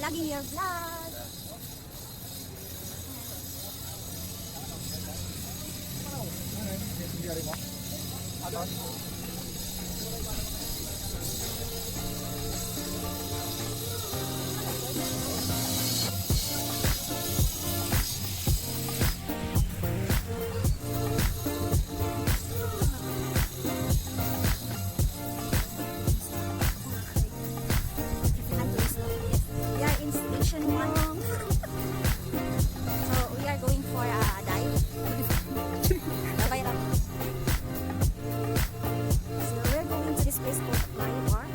Vlogging your vlog. We are in Station 1. So we are going for a dive. Bye-bye, Ram. So we're going to this place called Mario Bar.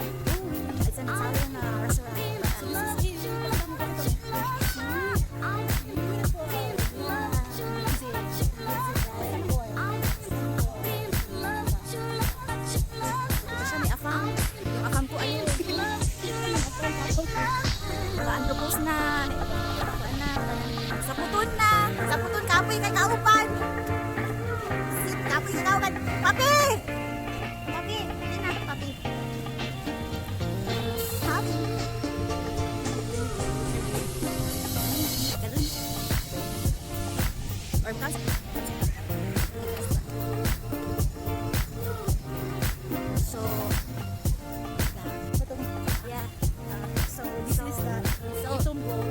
It's an Italian restaurant. So this is Ito siya, may afam. Yung afam ko ayun. Wala, ang lubos na. Wala na. Sa puton na. Sa puton, kapoy kay kauban. Sit, kapoy kay kauban. Papi! Papi, hindi na, papi. Papi. Ganun. Or So, yeah. So, this is the So, itong goal.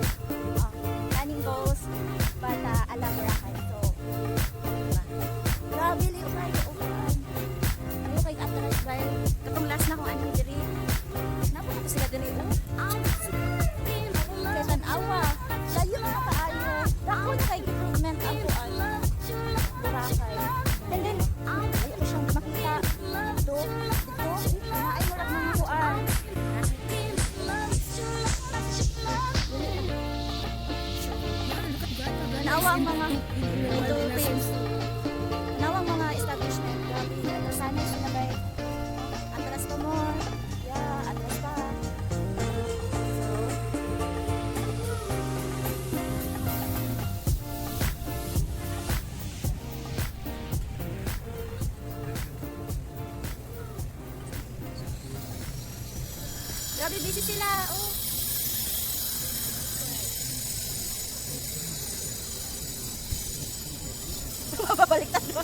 Planning goals, but ala Boracay. So, diba? Grabe, liyo kayo. Upan. Liyo kayo atras ba? Katong last na kung ano diri. Napunta ko sila diri, oh. Kay tanawa. Layo na kaayo. Dako na kay improvement ang kuan. Boracay. And then, ay, ano siyang makita. Dito, dito, na ay murag mga kuan. Tanawa ang mga dolphins. Tanawa ang mga establishment. Grabe, atrasanay sila bay. Atras pa more. Yeah, atras pa. So, grabe, busy sila. Oh. Mababaliktad ba?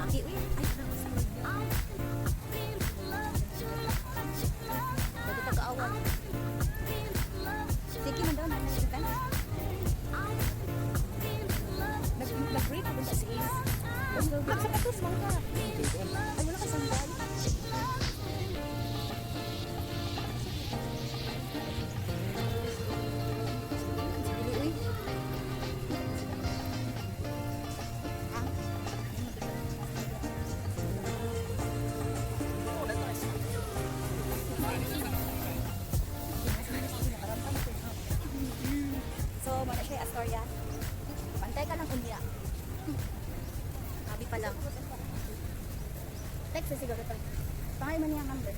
Papi, uy. Ay, Dapat pag-aawat. Sige man daw, nanay ka. Nag-break ako sa Ace. Magsapatos man ka. Ay, wala ka sandal. Dili, uy. Ah. So, muna siya Astoria. Pantay ka lang unya. Sabi pa lang. Text siguro to. Pangay man niya ang number.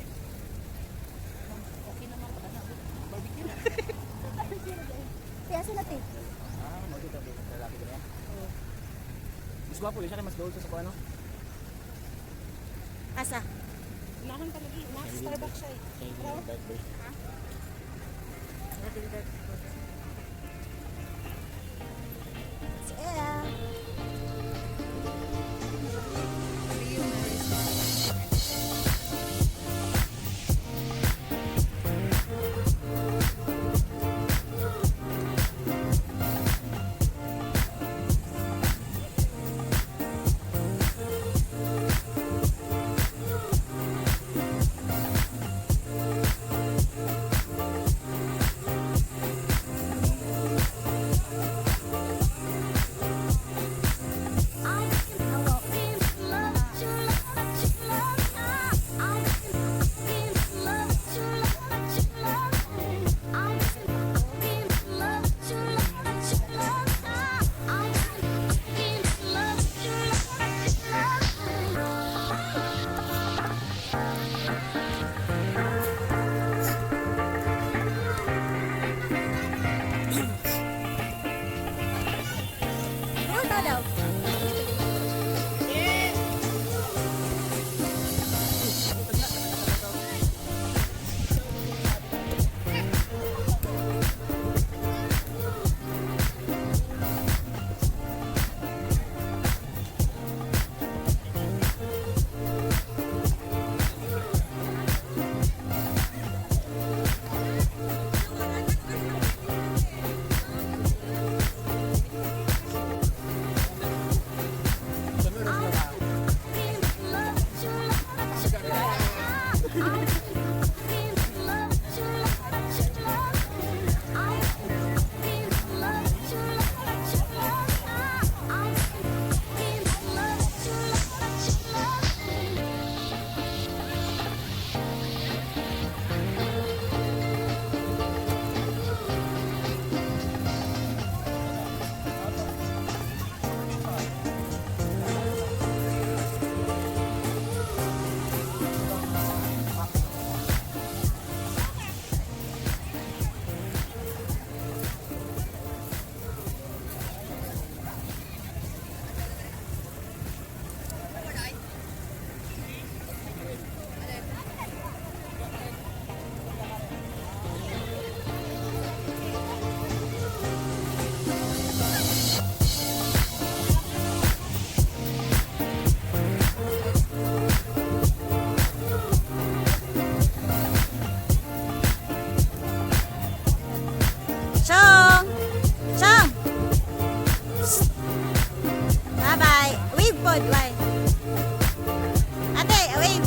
Okay naman pa na. Barbecue. Kaya Asa na te? Ah, mo dito lalaki din yan. Mas gwapo yun siya kay mas gold sa kuno. Asa? Unahan talaga. Unahan sa Starbucks siya eh. Si Ea. Ano daw? Chong! Chong! Bye-bye. Wave po, bye. Ate, wave.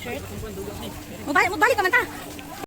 Mubalik, mubalik ka man ta.